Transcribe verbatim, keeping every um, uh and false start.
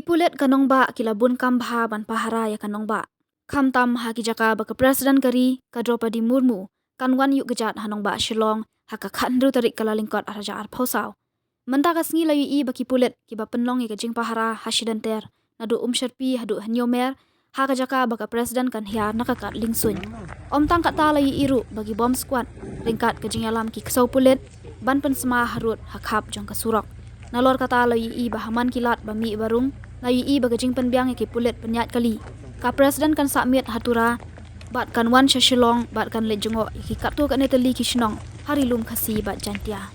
Ki pulit ka nongbah ki la bun kam bha ban pahara ïa ka nongbah, khamtam ha ki jaka ba ka President ka ri, ka Droupadi Murmu, kan wan ïuh kjat ha nongbah Shillong ha ka khathynriew tarik Kyllalyngkot arhajar arphew saw. Mynta ka sngi la ïohi ba ki pulit kiba pynlong ïa ka jingpahara ha shilynter, naduh Umshyrpi haduh Hynñiewmer, ha ka jaka ba ka President kan hiar na ka kad liengsuiñ. Ym tang katta, la ïohi ruh ba ki bomb squad ryngkat ka jingïalam ki ksew pulit ban pynsma harud ha khap jong ka surok. Nalor kata, la ïohi ba ha man ki lad ba mih ba rung, la ïohi ba ka jingpynbiang ïa ki pulit pynïaid kali. Ka President kan sah miet ha Tura bad kan wan sha Shillong bad kan leit jngoh ïa ki katto katne tylli ki shnong ha Ri Lum Khasi bad Jaintia.